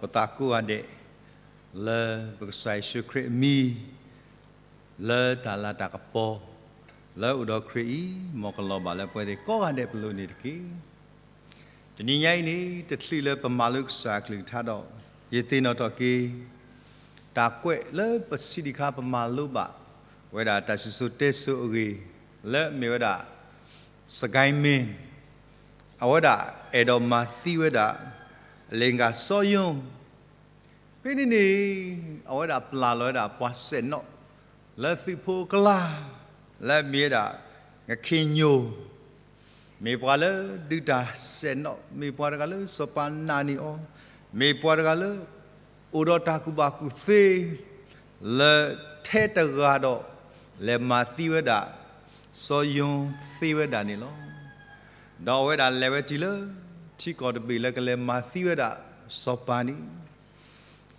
ပသးကိးဂၤဒဲး လၢပကစၢ်ယ့ၣ်ၡူးခရံာ်အမံၤ လၢတၢ်လၤတၢ်ကပီၤ လၢအိၣ်ဒီးခရံာ်အံၤ မ်ကလီၤဘၣ်လၢပှဲၤသ့ၣ်ကိးဂၤဒဲးပလိၤန့ၣ်တက့ၢ်. တနံၤညါအံၤန့ၣ် တချုးလၢပမၤလိကစၢ်အကလုၢ်ကထါဒီး ယသ့ၣ်နီၣ်ထီၣ်က့ၤ တၢ်ကွဲးလၢပဆံးတခါပမၤလိဘၣ်ဝဲဒၣ်တၢ်စံၣ်စိၤတဲစိၤအဂ့ၢ် လၢအမ့ၢ်ဝဲဒၣ် စကဲမ့ၣ် အဝဲဒၣ်အဲၣ်ဒိးမၤသံဝဲဒၣ် အလ့ၣ်ကၣ်စီယိၤ ဖဲန့ၣ်န့ၣ် အဝဲဒၣ်ပျၢ်လီၤဝဲဒၣ်ပှၤစဲၣ်နီၣ် လၢသုးဖိအကျါ လၢအမ့ၢ်ဝဲဒၣ် ကခ့ညိၣ် မ့ၢ်ပှၤလၢဒုးတၢ်စဲၣ်နီၣ် မ့ၢ်ပှၤတဂၤလၢစီၤပၤနာ်န့ၢ်အီၤ မ့ၢ်ပှၤတဂၤလၢ အိၣ်ဒီးတၢ်ကူၣ်ဘၣ်ကူၣ်သ့ လၢထဲတဂၤဒီး လဲၤမၤသံဝဲဒၣ် စီၤယိၤသ့ဝဲဒၣ်န့ၣ်လီၤ. ဒီးအဝဲဒၣ်လဲၤဝဲတုၤလၢ ထံကီၢ်တဘ့ၣ်လၢကလဲၤမၤသံဝဲဒၣ်စီၤပၤန့ၣ်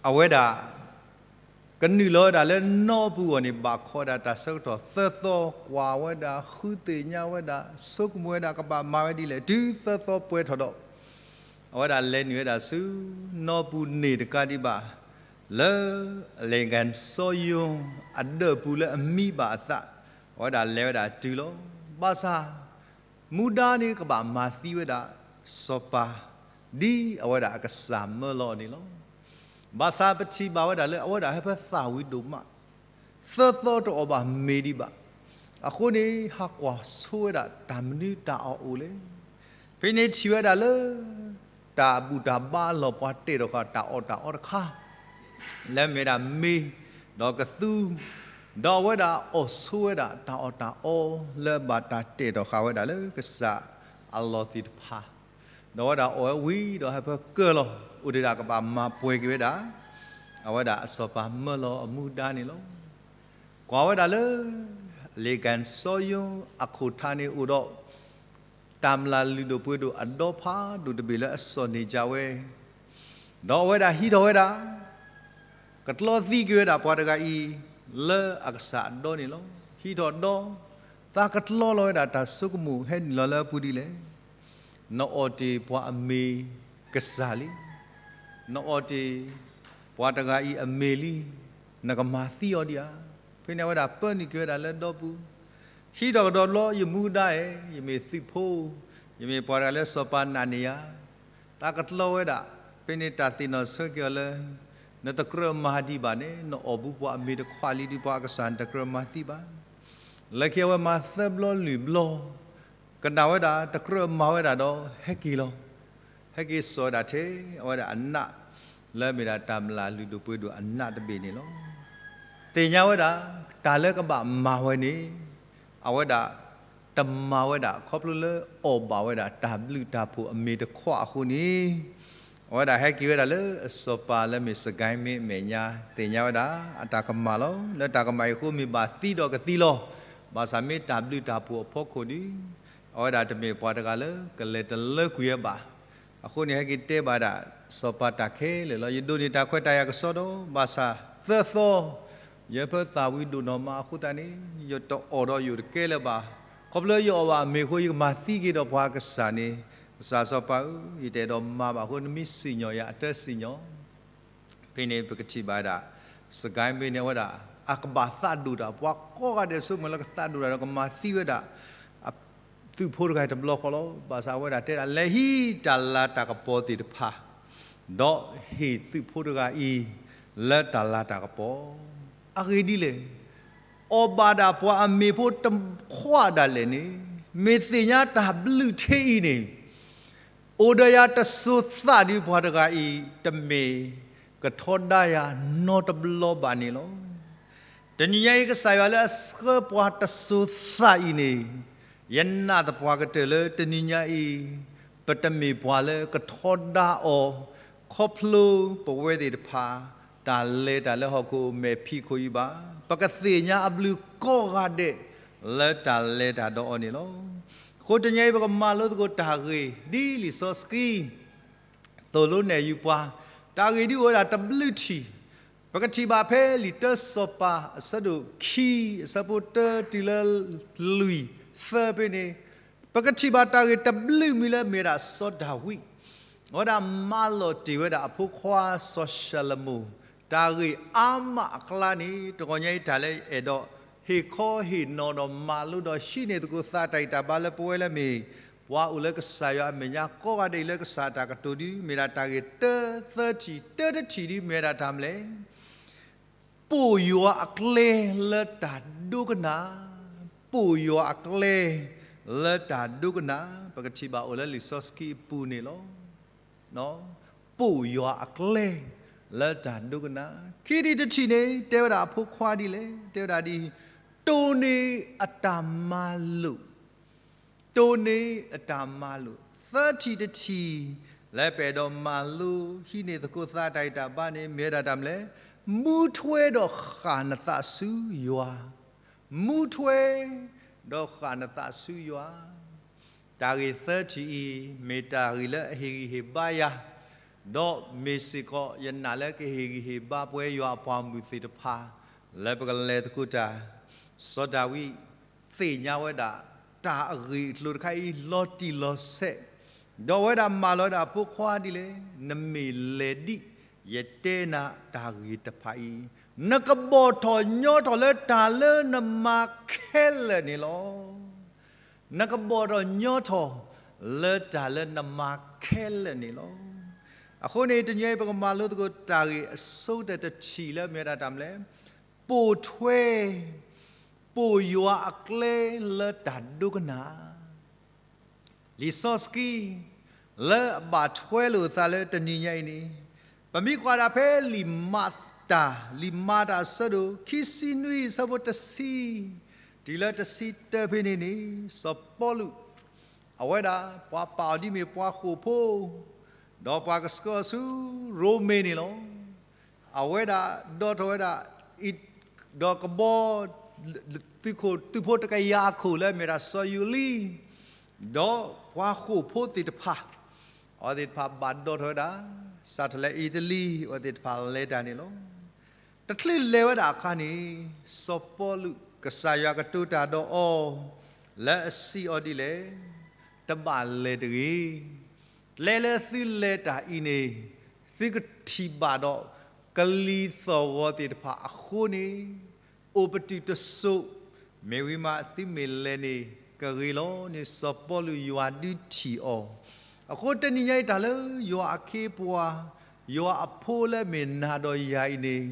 အဝဲဒၣ် ကနုာ်လီၤဝဲဒၣ်လၢနီပူၤအဂီၢ်န့ၣ် ဘၣ်ခိးဝဲဒၣ်တၢ်ဆၢကတီၢ်သၢသီ ကွၢ်ဝဲဒၣ် ဃုသ့ၣ်ညါဝဲဒၣ် ဆိကမိၣ်ဝဲဒၣ်ကဘၣ်မၤဝဲဒ်လဲၣ် တုၤသၢသီပှဲၤထီၣ်ဒီး အဝဲဒၣ်လဲၤနုာ်ဝဲဒၣ်ဆူ နီပူၤန့ၣ်တကးဒံးဘၣ် လၢအလ့ၣ်ကၣ်စီယိၤအဒၢးပူၤလၢအမံဘၣ်အသး အဝဲဒၣ်လဲၤဝဲဒၣ်တုၤလီၤ. ဘၣ်ဆၣ် မူဒါန့ၣ်ကဘၣ်မၤသံဝဲဒၣ်စီၤပၤ ဒ်အဝဲဒၣ်အကစၢ်မၢလီၤအီၤန့ၣ်လီၤ. ဘၣ်ဆၣ်ပထံၣ်ဘၣ်ဝဲဒၣ်လၢအဝဲဒၣ်ဟၢဖၢသၣ်ဝံၤဒိၣ်မး သၢသီတအီၣ်ဘၣ်မ့ၤဒံးဘၣ်. အဃိန့ၣ် ဟးကွၢ်ဆိဝဲဒၣ်တၢ်မနုၤတၢ်အီၣ်အိၣ်လဲၣ်. ဖဲန့ၣ်ထံၣ်ဝဲဒၣ်လၢ တၢ်ဘူၣ်တၢ်ဘါအလီၢ် ပှၤတဲာ်ထီၣ်ဃာ်တၢ်အီၣ်တၢ်အီတခါ လၢအမ့ၢ်ဒၣ်မ့ၤ ဒီးကသူ ဒီးအဝဲဒၣ်အီၣ်ဆိဝဲဒၣ်တၢ်အီၣ်တၢ်အီလၢဘၣ်တၢ်တဲာ်ထီၣ်ဃာ်ဝဲဒၣ်လၢကစၢ်အလီၢ်သ့ၣ်တဖၣ် ဒီးအဝဲဒၣ်အီၣ်ဝဲဝံၤဒီးဟၢဖၢကၢၢ်လီၤ အိၣ်တ့ၢ်ဒၣ်ကဘၣ်မၤပှဲၤက့ၤဝဲဒၣ် အဝဲဒၣ်အစီၤပၤမၢလီၤအမူဒါန့ၣ်လီၤ. ကွၢ်ဝဲဒၣ်လၢ အလ့ၣ်ကၣ်စီယိၤအခိၣ်ထးန့ၣ်အိၣ်ဒီး တၢ်မျၢ်လုၢ်ဒိၣ်ပှ့ၤဒိၣ်အဒီဖးဒိၣ်တဘ့ၣ်လၢအစီၣ်န့ၢ်က့ၤဝဲ ဒီးအဝဲဒၣ်ဟံးထီၣ်ဝဲဒၣ် ကကျီသံက့ၤဝဲဒၣ်ပှၤတဂၤအံၤ လၢအကစၢ်အဒီန့ၣ်လီၤ. ဟံးထီၣ်ဒီ သးကကျီလီၤဝဲဒၣ်တၢ်ဆိကမိၣ်ဟဲနုာ်လီၤလၢအပူၤဒ်လဲၣ်. နအီၣ်တ့ၢ်ပှၤအမ့ၤကစၢ်လံ. နအီၣ်တ့ၢ်ပှၤတဂၤအံၤအမ့ၤလံ. နကမၤသံအီၤဒံးဧါ. ဖဲန့ၣ်အဝဲဒၣ်ပၢနုာ်က့ၤဝဲဒၣ်လၢဒီပူၤ ဟံးထီၣ်ကဒီးတဘျီ ယမူဒါဧၢ, ယမ့ၢ်သုးဖိ, ယမ့ၢ်ပှၤတဂၤလၢစီၤပၤနာ်န့ၢ်ယၤ, သးကကျီဝဲဒၣ်, ဖဲန့ၣ်တၢ်သ့ၣ်နီၣ်ဆၢက့ၤအီၤလၢ နတကြၢးမၤဒံးဘၣ်န့ၣ် နအီၣ်ဘူးပှၤအမ့ၤတခွးလံဒီးပှၤအကစၢ်နတကြၢးမၤသံဘၣ်. လၢခံအဝဲမၤသၢဘျီလွံၢ်ဘျီ, ကနၣ်ဝဲဒၣ်တကြၢးမၤဝဲဒၣ်ဒီးဟဲက့ၤလီၤ. ဟဲက့ၤစိာ်ဝဲဒၣ်ထဲအဝဲဒၣ်အနး လၢအမ့ၢ်ဒၣ်တၢ်မျၢ်လုၢ်ဒိၣ်ပှ့ၤဒိၣ်အနးတဘ့ၣ်န့ၣ်လီၤ. သ့ၣ်ညါဝဲဒၣ် တၢ်လၢကဘၣ်မၤဝဲန့ၣ် အဝဲဒၣ်တမၤဝဲဒၣ် ခီဖျိလၢအီၣ်ဘၣ်ဝဲဒၣ်တၢ်ဘျုးတၢ်ဖှိၣ်အမ့ၤတခွးအဃိန့ၣ်, အဝဲဒၣ်ဟဲက့ၤဝဲဒၣ်လၢအစီၤပၤလၢအမ့ၢ်စကဲမ့ၣ်အမဲာ်ညါ သ့ၣ်ညါဝဲဒၣ် အတၢ်ကမၣ်လီၤ. လၢတၢ်ကမၣ်အံၤအဃိမ့ၢ်ဘၣ်သံဒီးကသံလီၤ. ဘၣ်ဆၣ်မ့ၢ်တၢ်ဘျုးတၢ်ဖှိၣ်အဖီခိၣ်ဒီး အဝဲဒၣ်တမ့ၢ်ပှၤတဂၤလၢကလဲၤတလၢကွံာ်ဝဲဘၣ်. အဃိန့ၣ် ဟဲက့ၤတဲဘၣ်ဒၣ်စီၤပၤတၢ်ခဲလၢာ်လီၤ. ယဒိးန့ၢ်တၢ်ခွဲးတၢ်ယာ်ကစီဒီး ဘၣ်ဆၣ်သၢသီ ယဟၢဖၢသၣ်ဝံၤဒိၣ်နီၢ်မးအဃိသတးန့ၣ် ယတအီၣ်ဒီးယအိၣ်တကဲလၢၤဘၣ်. ခီဖျိယအီၣ်ဘၣ်အမ့ၤအဃိ ယကမၤသံက့ၤဒီးပှၤကစၢ်န့ၣ်, ကစၢ်စီၤပၤဧၢ, ယတအဲၣ်ဒိးမၤဘၣ်အဃိ နမ့ၢ်စံၣ်ညီၣ်ယၤအတၢ်စံၣ်ညီၣ် ဖဲန့ၣ်ပကထံၣ်ဘၣ်ဝဲဒၣ် စကဲမ့ၣ်န့ၣ် အဝဲဒၣ် အကဘၣ်သးဒိၣ်တၢ် ပှၤကိးဂၤဒဲးဆိကမိၣ်လၢကသးဒိၣ်တၢ်ဒီးကမၤသံဝဲဒၣ် သုးဖိတဂၤအံၤတဘျီဃီလီၤ. ဘၣ်ဆၣ်အဝဲဒၣ်တဲဒၣ် လဲၤဟံးတၢ်လၤတၢ်ကပီၤသ့ၣ်တဖၣ် ဒီးဟ့ၣ်သုးဖိတဂၤအံၤ လၢတၢ်လၤတၢ်ကပီၤ အဂ့ၢ်ဒ်လဲၣ်. အီၣ်ဘၣ်ဒၣ်ပှၤအမ့ၤဖိတခွးဒၣ်လဲာ်န့ၣ် မ့ၢ်သ့ၣ်ညါတၢ်ဘျုးထဲအံၤန့ၣ် အိၣ်ဒီးယၤတစိၤသးဒီးပှၤတဂၤအံၤ တမ့ၢ်ကထီဒါယၤနီတဘျီဘၣ်န့ၣ်လီၤ. တနံၤညါအံၤကစၢ်ယွၤလၢအဆှၢပှၤတစိၤသးအံၤန့ၣ် ယနာ်သပှၢ်ကတၢၢ်လၢတနံၤညါအံၤ ပတမ့ၢ်ပှၤလၢကထီဒါအီၤ ခီဖျိပဝဲသ့ၣ်တဖၣ် တၢ်လဲၤတၢ်လၢဟီၣ်ခိၣ်မဲာ်ဖံးခိၣ်အံၤဘၣ်. ပကသ့ၣ်ညါအဘျုးကိးဂၤဒဲး လၢတၢ်လဲၤတၢ်ဒီးအီၤန့ၣ်လီၤ. အဃိတနံၤအံၤပကမၤလိသကိးတၢ်ဂ့ၢ် ဒ်လံာ်စီဆှံ သိၣ်လိနဲၣ်ယူၤပှၤ တၢ်ဂ့ၢ်ဒ်အိၣ်ဝဲဒၣ်တဘျုးထံၣ်, ပကထံၣ်ဘၣ်ဖဲလံာ်တၢစီၤပၤ အဆၢဒိၣ်ခံ အဆၢဖိတၢတုၤလၢလွံၢ်သၢဖဲန့ၣ်, ပကထံၣ်ဘၣ်တၢ်ဂ့ၢ်တဘျုးမံၤလၢမ့ၢ်ဝဲဒၣ်စီၤဒၤဝံး, အဝဲဒၣ်မၤလီၤတ့ၢ်ဝဲဒၣ်အဖိခွါစီၤၡလိၤမိၣ် တၢ်ဂ့ၢ်အါမးအကျါန့ၣ် တဂီၤညါအံၤတၢ်လၢအဲၣ်ဒိး ဟ့ၣ်ခီဟ့ၣ်နီၤဒီးမၤလိဒီးဟံးန့ၢ်သကိးသးတၢ်ဂံၢ်တၢ်ဘါလၢပဝဲလၢမ့ၢ် ပှၤအိၣ်လၢကစၢ်ယွၤအမဲာ်ညါကိးဂၤဒဲးအံၤလၢကစၢ်အတၢ်ကတိၤဒု မ့ၢ်ဒၣ်တၢ်ဂ့ၢ်တၢသၢထံၣ် တၢတထံၣ်ဒု မ့ၢ်ဝဲဒၣ်တၢ်မနုၤလဲၣ် ပိာ်ယွၤအကျဲလၢတၢ်ဒိကနၣ်, ပိာ်ယွၤအကျဲလၢတၢ်ဒိကနၣ်, ပကထံၣ်ဘၣ်အိၣ်လၢလံာ်စီဆှံအပူၤန့ၣ်လီၤ. ပိာ်ယွၤအကျဲလၢတၢ်ဒိကနၣ်, ခံထံၣ်တထံၣ်န့ၣ် တဲဝဲဒၣ်အဖိခွါဒ်လဲၣ်, တဲဝဲဒၣ်ဒ်အံၤ, တိၢ်န့ၢ်အတၢ်မၤလိာ် တိၢ်န့ၢ်အတၢ်မၤလိာ်, သၢထံၣ်တထံၣ် လၢပအဲၣ်ဒိးမၤလိဟံးန့ၢ်သကိးသးတၢ်ဂံၢ်တၢ်ဘါန့ၣ် မ့ၢ်ဝဲဒၣ်တၢ်မနုၤလဲၣ်, မူထွဲဒီးဃၣ်နသးဆူယွၤ, မူထွဲဒီးဃၣ်နသးဆူယွၤ. တၢ်ဂ့ၢ်သၢထံၣ်အံၤ မ့ၢ်တၢ်ဂ့ၢ်လၢအဟ့ၣ်ဂံၢ်ဟ့ၣ်ဘါယၤ, ဒီးမ့ၢ်စ့ၢ်ကီးယနာ်လၢကဟ့ၣ်ဂံၢ်ဟ့ၣ်ဘါပဝဲယွၤအပှၤမုၣ်သ့ၣ်တဖၣ် လၢပကလဲၤသကိးတၢ်, စီၤဒၤဝံး သ့ၣ်ညါဝဲဒၣ် တၢ်အဂ့ၢ်အကျိၤတခါအံၤ လီၤတံၢ်လီၤဆဲး, ဒီးအဝဲဒၣ်မၢလီၤဝဲဒၣ်အဖိခွါဒ်လဲၣ်, နမ့ၢ်လဲၤဒ် ယတဲနၤတၢ်ဂ့ၢ်တဖၣ်အံၤ, နကဘီၣ်ထီၣ်ညီထီၣ်လၢတၢ်လၢနမၤခဲလၢာ်န့ၣ်လီၤ. နကဘီၣ်ထီၣ်ညီထီၣ် လၢတၢ်လၢနမၤခဲလၢာ်န့ၣ်လီၤ. အဃိန့ၣ် တနံၤအံၤ ပကမၤလိသကိးတၢ်ဂ့ၢ်အဆိကတၢၢ်တထံၣ်လၢမ့ၢ်ဝဲဒၣ်တၢ်မနုၤလဲၣ်, ပိာ်ထွဲ ပိာ်ယွၤအကျဲလၢတၢ်ဒိကနၣ် လံာ်စီဆှံ လၢအဘၣ်ထွဲလိာ်အသးလၢတနံၤညါအံၤန့ၣ်, ပမ့ၢ်ကွၢ်ဒၣ်ဖဲလံာ်မၤတၢ် လံာ်မၤတၢ်အဆၢဒိၣ် ခံဆံနွံ အဆၢဖိတဆံ တုၤလၢတဆံတၢဖဲန့ၣ်န့ၣ်, စီၤပီလူး အဝဲဒၣ် ပှၤပာ်အီၤဒ်မ့ၢ်ပှၤဃိာ်ဖိ ဒီးပှၤကဆှၢအီၤဆူ ရိမ့ၤန့ၣ်လီၤ. အဝဲဒၣ် ဒီထီၣ်ဝဲဒၣ် အံၤ ဒီးကဘီ သုးခိၣ် သုးဖိတကယၤအခိၣ်လၢမ့ၢ်ဒၣ်စီၤယူၤလံ ဒီးပှၤဃိာ်ဖိသ့ၣ်တဖၣ်, အဝဲသ့ၣ်တဖၣ်ဘၣ်ဒီထီၣ်ဝဲဒၣ် စးထီၣ်လၢအံၤတလံၤ အဝဲသ့ၣ်တဖၣ်လဲၤတၢ်န့ၣ်လီၤ. တချုးလဲၤဝဲဒၣ်အခါန့ၣ်, စီၤပီလူး ကစၢ်ယွၤကတိၤတၢ်ဒီးအီၤ လၢအစံးအီၤဒ်လဲၣ်, တဘၣ်လဲၤတဂ့ၤ. ကျဲလၢသုလဲၤတၢ်အံၤန့ၣ် သုကထံၣ်ဘၣ်ဒီး ကလံၤသီၣ်ဂီၤသ့ၣ်တဖၣ်အဃိန့ၣ် အိၣ်ပတုာ်တစိၢ်, မ့ၢ်ဝံၤမးသုမ့ၢ်လဲၤန့ၣ် ကဂ့ၤလီၤန့ၣ် စီၤပီလူးယွၤဒုးထံၣ်အီၤ. အဃိတနံၤညါအံၤတၢ်လၢယွၤအခ့အပှၤ, ယွၤအဖိလၢမ့ၢ်နၤဒီးယၤအံၤန့ၣ်,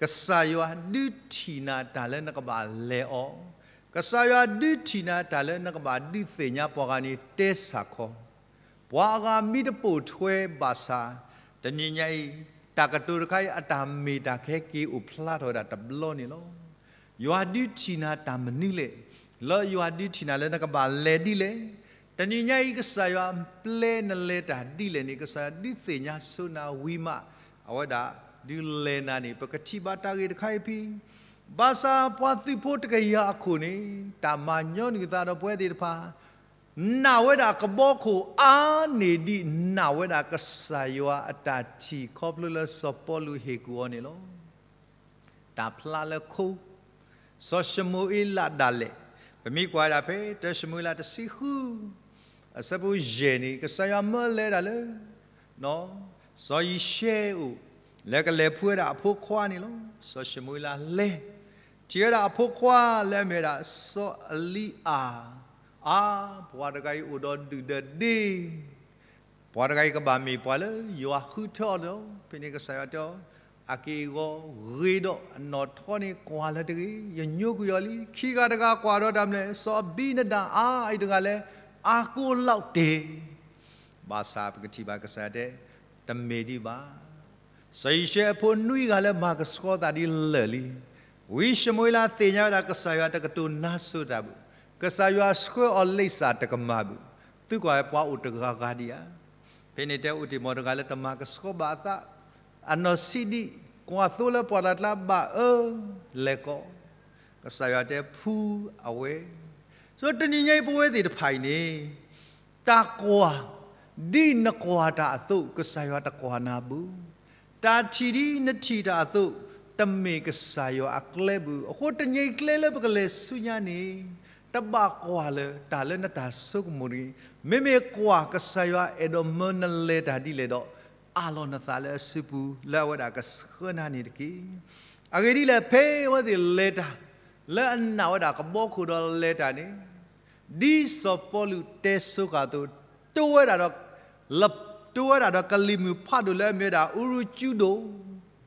ကစၢ်ယွၤဒုးထံၣ်နၤတၢ်လၢနကဘၣ်လဲၤအီၤ, ကစၢ်ယွၤဒုးထံၣ်နၤတၢ်လၢနကဘၣ်ဒုးသ့ၣ်ညါပှၤဂၤန့ၣ်တဲဆၢ်ခီ ပှၤအဂၤမ့ၢ်တပိာ်ထွဲဘၣ်ဆၣ်, တနံၤညါအံၤ တၢ်ကတိၤတခါအံၤ အတၢ်မ့ၢ်တၢ်ကဟဲက့ၤအိၣ်ဖျါထီၣ်ဝဲဒၣ်တဘျီန့ၣ်လီၤ. ယွၤဒုးထံၣ်နၤတၢ်မနုၤလဲၣ်, လၢယွၤဒုးထံၣ်နၤလၢနကဘၣ်လဲၤဒ်လဲၣ်. တနံၤညါအံၤ ကစၢ်ယွၤပျဲနလဲၤတၢ်ဒ်လဲၣ်န့ၣ် ကစၢ်ယွၤဒုးသ့ၣ်ညါဆိနၤဝံၤမး အဝဲဒၣ်ဒုးလဲၤနၤန့ၣ် ပကထံၣ်ဘၣ်တၢ်ဂ့ၢ်တခါအံၤဖဲ ဘၣ်ဆၣ်ပှၤသုးဖိတကယၤအခိၣ်န့ၣ် တၢ်မၤညီနုၢ်သးဒီးပဝဲသ့ၣ်တဖၣ် နာ်ဝဲဒၣ်ကဘီခိၣ်အါန့ၢ်ဒ် နာ်ဝဲဒၣ်ကစၢ်ယွၤအတၢ်ထံၣ်ခီဖျိလၢစီၤပီလူးဟ့ၣ်ကူၣ်အီၤန့ၣ်လီၤ. တၢ်ဖျါလၢခိ စီၤၡမူၤအ့လးဒၣ်လဲာ်, ပမ့ၢ်ကွၢ်ဒၣ်ဖဲ တၢၡမူၤအ့လးတဆံဃု အဆၢဖိယဲၢ်န့ၣ် ကစၢ်ယွၤမၢလဲၤဒၣ်လၢ စီၤယံၤၡဲအိၣ် လၢကလဲၤဖှူဝဲဒၣ်အဖိခွါန့ၣ်လီၤ. စီၤၡမူၤအ့လးလဲၤ ထံၣ်ဝဲဒၣ်အဖိခွါလၢအမ့ၢ်ဝဲဒၣ် စီၤအလံအၤ, အါ, ပှၤတဂၤအံၤအိၣ်ဒီးဒုၣ်ဒီးဒ့ ပှၤတဂၤအံၤကဘၣ်မ့ၢ်ပှၤလၢယွၤဃုထၢအီၤလီၤ. ဖဲန့ၣ်ကစၢ်ယွၤတဲအီၤ, အက့ၢ်အဂီၤဂ့ၤဒီးအနီၢ်ထီန့ၣ်ကွၢ်လၢၤတဂ့ၤ, ယညိကွံာ်အီၤလံ. ခံဂၤတဂၤကွၢ်ဒီးတၢ်မနုၤလဲၣ်, စီၤအဘံနဒၤအါအံၤတဂၤလၢ အါကိးလီၤတဲာ် ဘၣ်ဆၣ်ပကထံၣ်ဘၣ်ကစၢ်ယွၤတဲ, တမ့ၢ်ဒံးဘၣ်. စီၤယံၤၡဲအဖိနွံဂၤလၢမၤကဆှီသးဒ်လဲၣ်လံ. ဝံၡမူၤအ့လးသ့ၣ်ညါဝဲဒၣ်ကစၢ်ယွၤတကတိၤနါစိၤတၢ်ဘၣ်, ကစၢ်ယွၤဆှၢအီၤလံာ်စၢ်တကမၣ်ဘၣ်, သုကွၢ်ပှၤအိၣ်တဂၤဂၤဒံးဧါ. ဖဲန့ၣ်တဲအိၣ်တ့ၢ်မီၤတဂၤလၢတမၤကဆှီဘၣ်အသး, အနီၢ်ဆံးဒံး, ကွၢ်သိလၢပှၤတၢ်ကျါဘၣ်အၢ, လဲၤကီး ကစၢ်ယွၤတဲဖှူအဝဲ. ဆိတနံၤညါအံၤပဝဲသ့ၣ်တဖၣ်အံၤန့ၣ်, တၢ်ကွၢ်, ဒ်နကွၢ်တၢ်အသိး ကစၢ်ယွၤတကွၢ်နၤဘၣ်. တၢ်ထံၣ်ဒ်နထံၣ်တၢ်အသိး, တမ့ၢ်ကစၢ်ယွၤအကျဲဘၣ်. အဃိတနံၤအံၤကျဲလၢပကလဲၤဆူညါန့ၣ်, တဘၣ်ကွၢ်လၢၤတၢ်လၢနတၢ်ဆိကမိၣ်တဂ့ၤ. မ့မ့ၢ်ကွၢ်ကစၢ်ယွၤအဲၣ်ဒိးမၢနလဲၤတၢ်ဒ်လဲၣ်ဒီး အးလီၤနသးလၢအစုပူၤ လၢအဝဲဒၣ်ကဆှၢနၤန့ၣ်တက့ၢ်. အဂ့ၢ်ဒ်လဲၣ် ဖဲအဝဲသ့ၣ်လဲၤတၢ် လၢအနာ်ဝဲဒၣ်ကဘီခိၣ်ဒီးလဲၤတၢ်န့ၣ် ဒ်စီၤပီလူးတဲဆိဃာ်အသိး တိဝဲဒၣ်ဒီး လ တိဝဲဒၣ်ဒီးကလံၤမုၢ်ဖးဒိၣ်လၢအမ့ၢ်ဝဲဒၣ် အူရူကၠူဒိၣ်,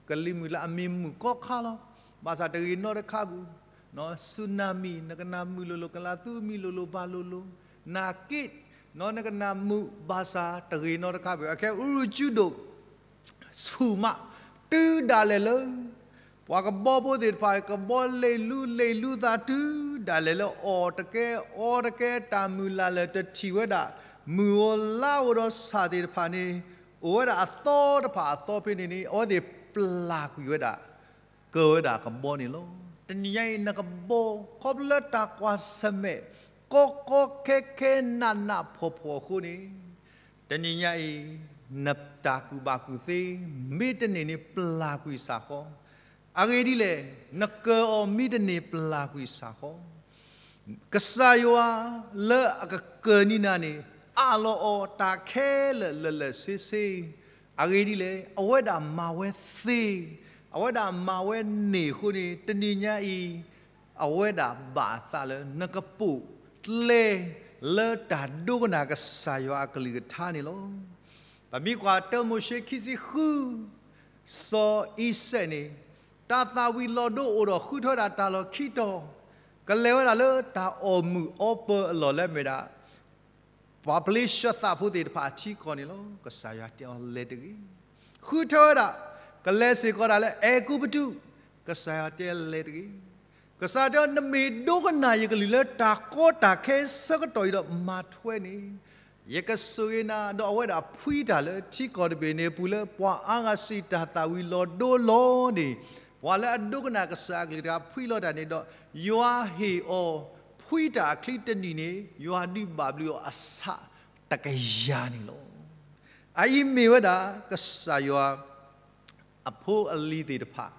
ကလံၤမုၢ်လၢအမ့ၢ်မုၢ်ကီခါလီၤ. ဘၣ်ဆၣ်တဂ့ၤနီတခါပူၤ, ဆူနၤမံၣ် နကနၢ်မုာ်လိၤလိၤ, ကလၤသူမံလိၤလိၤ ဘၣ်လိၤလိၤ, နၤက့, နကနၢ်မုာ် ဘၣ်ဆၣ်တဂ့ၤနီတခါပူၤ. အခဲအူရူကၠူဒိၣ် ဆူၣ်မး တုၤဒၣ်လဲာ်လၢ ပှၤကဘီဖိသ့ၣ်တဖၣ် ကဘီလ့ၤလူလ့ၤလူသး တုၤဒၣ်လဲာ်လၢအီၣ်တကဲ အီတကဲ တၢ်မုၢ်လၢ်လၢာ်တထံၣ်ဝဲဒၣ် မုၢ်ဧိၤလါဧိၤဒီးဆၣ်သ့ၣ်တဖၣ်န့ၣ် အိၣ်ဝဲဒၣ်အသီတဖၣ်အသီဖဲန့ၣ်န့ၣ် အဝဲသ့ၣ်ပျၢ်ကွံာ်ဝဲဒၣ် ကၢၤဝဲဒၣ်ကဘီန့ၣ်လီၤ. တနံၤညါအံၤ နကဘီ ခီဖျိလၢတၢ်ကွၢ်ဆၢၣ်မဲာ် ကီကီခဲခဲနးနးဖှီၣ်ဖှီၣ်အဃိန့ၣ် တနံၤညါအံၤ နတၢ်ကူၣ်ဘၣ်ကူၣ်သ့ မ့တန့ၢ်န့ၣ် ပျၢ်ကွံာ်စ့ၢ်ကီး. အဂ့ၢ်ဒ်လဲၣ်, နကၢၤအီၤမ့တန့ၢ် ပျၢ်ကွံာ်စ့ၢ်ကီး. ကစၢ်ယွၤလၢအကကၢၤန့ၢ်နၤန့ၣ် အးလီၤအီၤတၢ်ခဲလၢာ်လၢာ်လၢာ်ဆ့ဆ့. အဂ့ၢ်ဒ်လဲၣ်, အဝဲဒၣ်မၤဝဲသ့, အဝဲဒၣ်မၤဝဲန့ၢ်အဃိန့ၣ် တနံၤညါအံၤ အဝဲဒၣ်ဘၣ်အသးလၢ နကပိာ်ကျဲလၢတၢ်ဒိကနၣ်ကစၢ်ယွၤအကလုၢ်ကထါန့ၣ်လီၤ. ပမ့ၢ်ကွၢ်တၢမိၤၡ့ခံဆံဃု စီၤအံၤစဲးန့ၣ် တၢ်သၣ်ဝံၤလီၤဒိအိၣ်ဒီးဃုထၢဝဲဒၣ်တၢ်လီၢ်ခံတီၤ, ကလဲၤဝဲဒၣ်လၢတၢ်အီၣ်မုာ်အီပၢၤအလီၢ်လၢအမ့ၢ်ဒၣ် ပှၤပျ့ၤစၢၤသးဖိသ့ၣ်တဖၣ်အထံကီၢ်န့ၣ်လီၤ. ကစၢ်ယွၤတဲအီၤလဲၤတဂ့ၤ. ဃုထၢဝဲဒၣ် ကလဲၤစ့ၢ်ကီးဒၣ်လၢအဲၤကူပတူး, ကစၢ်ယွၤတဲလဲၤတဂ့ၤ. ကစၢ်တဲအီၤ နမ့ၢ်ဒိကနၣ်ယကလုၢ်လၢတၢ်ကီတၢ်ခဲဆၢကတီၢ်အံၤဒီးမၤထွဲန့ၣ် ယကဆိၣ်ဂ့ၤနၤ ဒီးအဝဲဒၣ်ဖှံတၢ်လၢထံကီၢ်တဘ့ၣ်န့ၣ်အပူၤလၢပှၤအါဂၤစံးတၢ်သၣ်ဝံၤလီၤဒိလီၤန့ၣ်, ပှၤလၢအဒိကနၣ်ကစၢ်အကလုၢ်တဂၤဖှံလီၤတၢ်န့ၣ်ဒီး ယွၤဟ့ၣ်အီၤဖှံတၢ်အချံတနံၣ်န့ၣ် ယွၤဒုးဘၣ်ဘျုးအီၤအဆးတကယၤန့ၣ်လီၤ. အအံၤမ့ၢ်ဝဲဒၣ် ကစၢ်ယွၤ အဖိအလံၤသ့ၣ်တဖၣ်.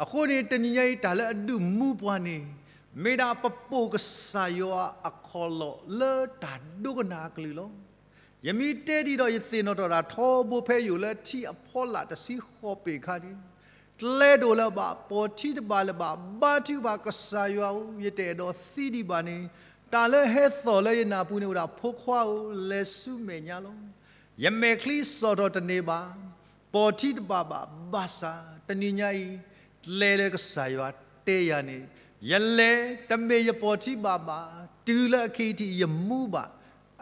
အဃိန့ၣ် တနံၤညါအံၤ တၢ်လၢအဒုးမူပှၤန့ၣ် မ့ၢ်ဒၣ်ပပိာ်ကစၢ်ယွၤအခီၣ်လီၢ်လၢတၢ်ဒိကနၣ်အကလုၢ်လီၤ. ယမ့ၢ်တဲဒ်ဒီး ယသ့ၣ်နီၣ်ထီၣ်တၢ်ထီဘိဖဲယအိၣ်လၢထံအဖီလာ်တဆံဃိးပ့ၤအခါန့ၣ်, ကျဲတအိၣ်လၢၤဘၣ်, ပိာ်ထံတဘၣ်လၢၤဘၣ်, ဘါထုကဖၣ် ကစၢ်ယွၤဧၢ, ယတအဲၣ်ဒိးသံဒံးဘၣ်န့ၣ်, တၢ်လၢဟဲသီၣ်လၢယနၢ်ပူၤန့ၣ်အိၣ်ဒၣ် ဖိခွါဧၢ, လဲၤဆူမဲာ်ညါလီၤ. ယမဲာ်ချံစ့ၢ်ကီးတန့ၢ်ဘၣ်, ပိာ်ထံတဘၣ်ဘၣ်, ဘၣ်ဆၣ်တနံၤညါအံၤ ကျဲလၢကစၢ်ယွၤတဲယၤန့ၣ်, ယလဲၤတမ့ၢ်ယပိာ်ထံဘၣ်ဘၣ်, တုၤလၢအခံထံးယမူဘၣ်.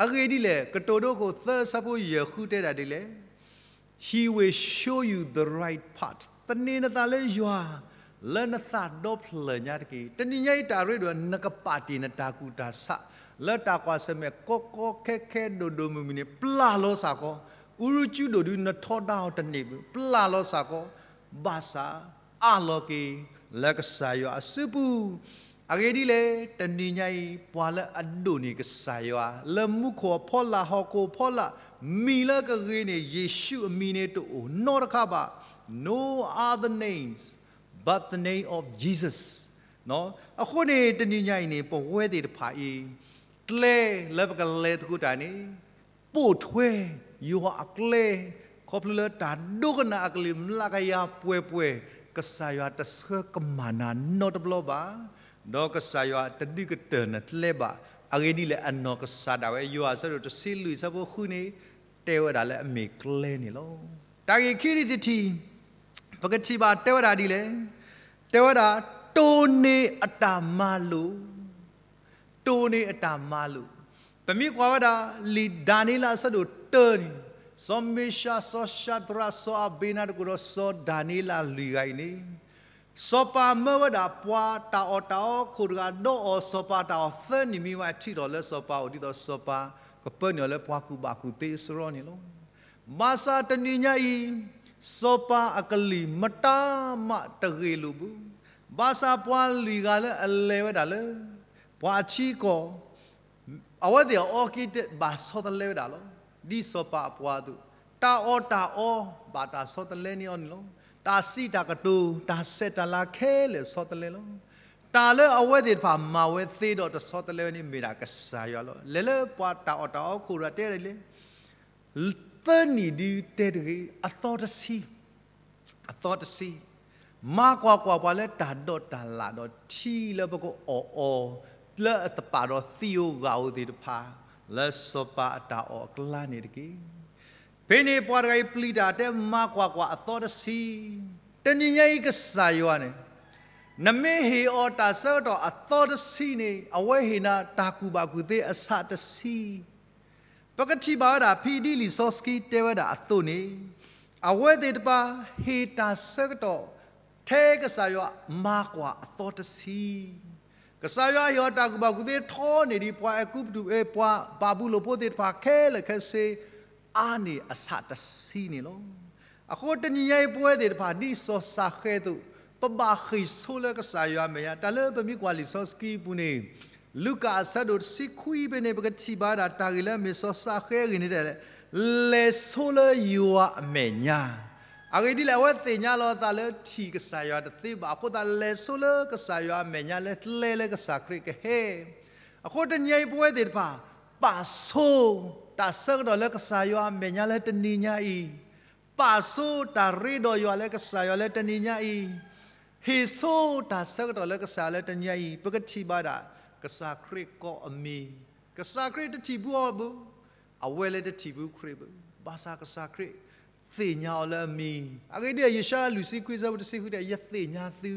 အဂ့ၢ်ဒ်လဲၣ်, ကတိၤဒိခိၣ်သၢဆၢဖိယဲၢ်ဃုတဲဒၣ်ဒ်လဲၣ်, He will show you the right path. သန့ၤနသးလၢယွၤ လၢနသးဒီဖျၢၣ်ညါတက့ၢ်. တနံၤညါအံၤ တၢ်ရ့ဒိၣ် နကပာ်တ့ၢ်နတၢ်ကူၣ်တၢ်ဆး လၢတၢ်ကွၢ်ဆၢၣ်မဲာ် ကီကီခဲခဲဒိၣ်ဒိၣ်မုၢ်မုၢ်န့ၣ် ပျၢ်လီၤစ့ၢ်ကီး. အူရူကၠူဒိၣ်ဒုး နထီဒါအီၤတန့ၢ်ဘၣ်, ပျၢ်လီၤစ့ၢ်ကီး. ဘၣ်ဆၣ် အးလီၤက့ၤ လၢကစၢ်ယွၤအစုပူၤ. အဂ့ၢ်ဒ်လဲၣ်, တနံၤညါအံၤ ပှၤလၢအဒိၣ်န့ၢ်ကစၢ်ယွၤ လၢမူခိၣ်အဖီလာ် ဟီၣ်ခိၣ်အဖီလာ် မံၤလၢကဂ့ၤန့ၣ် ယ့ၣ်ၡူးအမံၤန့ၣ်တအိၣ်နီတခါဘၣ်. No other names but the name of Jesus. အဃိန့ၣ် တနံၤညါအံၤန့ၣ် ပဝဲသ့ၣ်တဖၣ်အံၤ ကျဲလၢပကလဲၤသကိးတၢ်န့ၣ် ပိာ်ထွဲ ယွၤအကျဲ, ခီဖျိလၢတၢ်ဒိကနၣ်အကလုၢ် မျးကယၤပှဲၤပှဲၤ, ကစၢ်ယွၤတဆှၢကမၣ်နၤနီတဘျီဘၣ်, ဒီးကစၢ်ယွၤတဒုးကတၢၢ်နကျဲဘၣ်. အဂ့ၢ်ဒ်လဲၣ်, အနီၢ်ကစၢ်ဒၣ်ဝဲ ယိၤဟၣ်အဆၢဒိၣ်တဆံလွံၢ်အဆၢဖိဃုန့ၣ် တဲဝဲဒၣ်လၢအမ့ၢ်ကျဲန့ၣ်လီၤ. တၢ်ဂ့ၢ်ခံထံၣ်တထံၣ် ပကထံၣ်ဘၣ်တဲဝဲဒၣ်ဒ်လဲၣ်, တဲဝဲဒၣ် တိၢ်န့ၢ်အတၢ်မၤလိာ် တိၢ်န့ၢ်အတၢ်မၤလိာ်. ပမ့ၢ်ကွၢ်ဝဲဒၣ် လံာ်ဒၤနံးယ့လးအဆၢဒိၣ်တၢန့ၣ်, စီၤမ့ၡး, စီၤၡၤဒြး, စီၤအဘ့းနၤဒကိၣ်ဒီး စီၤဒၤနံးယ့လးလွံၢ်ဂၤအံၤန့ၣ်, စီၤပၤမၢဝဲဒၣ်ပှၤတၢ်အီၣ်တၢ်အီခိၣ်တဂၤ ဒီးအီၣ်စီၤပၤတၢ်အီၣ်သၢနံၣ်မံၤဝဲ ထံၣ်ထီၣ်လၢစီၤပၤအိၣ် ဒ်သိးစီၤပၤကပၢနုာ်အီၤလၢပှၤကူၣ်ဘၣ်ကူၣ်သ့အစရီန့ၣ်လီၤ. ဘၣ်ဆၣ်တနံၤညါအံၤ စီၤပၤအကလုၢ်မတၤမးတဂ့ၤလိာ်ဘၣ်. ဘၣ်ဆၣ်ပှၤလွံၢ်ဂၤလၢအလဲၤဝဲဒၣ်လၢ ပှၤအထံကီၢ် အဝဲသ့ၣ်အအီက့ၤဘၣ်ဆီတလဲဝဲဒၣ်လီၤ. ဒ်စီၤပၤအပှၤအသိး, တၢ်အီၣ်တၢ်အီဘၣ်တၢ်ဆီတလဲန့ၢ်အီၤန့ၣ်လီၤ. တၢ်စံးတၢ်ကတိၤ တၢ်ဆဲးတၢ်လၤခဲလၢာ်ဆီတလဲလီၤ. တၢ်လၢအဝဲသ့ၣ်တဖၣ်မၤဝဲသ့ဒီးတဆီတလဲဝဲန့ၣ် မ့ၢ်ဒၣ်ကစၢ်ယွၤလီၤ. လဲၤလၢပှၤတၢ်အီၣ်တၢ်အီခိၣ်ရၤတဲဒ်လဲၣ်, သၢနံၣ်ဒုတဲတဂ့ၤ, အသီတဆံ, အသီတဆံ, မၤကွၢ်ကွၢ်ပှၤလၢတၢ်ဒိးတၢ်လၣ်ဒီးထံလၢပကအီၣ်အီၤ လၢအတပာ်ဒီးသံဧိၤဂာ်ဧိၤသ့ၣ်တဖၣ် လၢစီၤပၤအတၢ်အီၣ်အကျါန့ၣ်တက့ၢ်. ဖဲန့ၣ်ပှၤတဂၤအံၤပျံၤတၢ်တဲမၤကွၢ်ကွၢ်အသီတဆံ, တနံၤညါအံၤကစၢ်ယွၤန့ၣ် နမ့ၢ်ဟ့ၣ်အီၤတၢ်ဆၢကတီၢ်အသီတဆံန့ၣ် အဝဲဟ့ၣ်နၤတၢ်ကူၣ်ဘၣ်ကူၣ်သ့အဆၣ်တဆံ ပကထံၣ်ဘၣ်ဝဲဒၣ် ဖဲဒ်လံာ်စီဆှံတဲဝဲဒၣ်အသိးန့ၣ်, အဝဲသ့ၣ်တဖၣ်ဟ့ၣ်တၢ်ဆၢကတီၢ် ထဲကစၢ်ယွၤမၤကွၢ်အသီတဆံ, ကစၢ်ယွၤဟ့ၣ်အီၤတၢ်ကူၣ်ဘၣ်ကူၣ်သ့ထီန့ၢ်ဒံး ပှၤအဲၤကူပတူး ပှၤဘၤဘူလိၣ်ဖိသ့ၣ်တဖၣ်ခဲလၢာ်ခဲဆ့ အါန့ၢ်အဆၣ်တဆံန့ၣ်လီၤ. အဃိတနံၤညါအံၤပဝဲသ့ၣ်တဖၣ်ဒ်စီၤၡဃဲးအသိး, ပဘၣ်ဃ့ၢ်ဆိလၢကစၢ်ယွၤအမဲာ်ညါ, တၢ်လၢပမ့ၢ်ကွၢ်လံာ်စီဆှံအပူၤန့ၣ် လူၤကၣ်အဆၢဒိၣ်တဆံခွံဖဲန့ၣ် ပကထံၣ်ဘၣ်ဝဲဒၣ်တၢ်ဂ့ၢ်လၢအမ့ၢ်စီၤၡဃဲးအဂ့ၢ်န့ၣ်တဲ, လဲၤဆိလၢယွၤအမဲာ်ညါ, အဂ့ၢ်ဒ်လဲၣ် အဝဲသ့ၣ်ညါလီၤအသးလၢထံၣ်ကစၢ်ယွၤတသ့ဘၣ်အဃိသတး လဲၤဆိလၢကစၢ်ယွၤအမဲာ်ညါလၢကျဲလၢကစၢ်ခရံာ်ကဟဲ, အဃိတနံၤညါအံၤပဝဲသ့ၣ်တဖၣ် ပာ်ဆိ တၢ်ဆၢကတီၢ်လၢကစၢ်ယွၤအမဲာ်ညါလၢတနံၤညါအံၤ, ပာ်ဆိတၢ်ရ့ဒီးယွၤလၢကစၢ်ယွၤလၢတနံၤညါအံၤ, ဟ့ၣ်ဆိတၢ်ဆၢကတီၢ်လၢကစၢ်ယွၤလၢတနံၤညါအံၤ, ပကထံၣ်ဘၣ်ဒၣ် ကစၢ်ခရံာ်ကိးအမံၤ, ကစၢ်ခရံာ်တထံၣ်ဘၣ်အီၤဘၣ်, အဝဲလၢတထံၣ်ဘၣ်ခရံာ်ဘၣ်, ဘၣ်ဆၣ်ကစၢ်ခရံာ် သ့ၣ်ညါအီၤလၢအမံၤ, အဂ့ၢ်ဒ်လဲၣ် ယၡါယၤလွံၢ်ဆံခွံဆၢဖိတဆံဃုတဲ ယသ့ၣ်ညါသ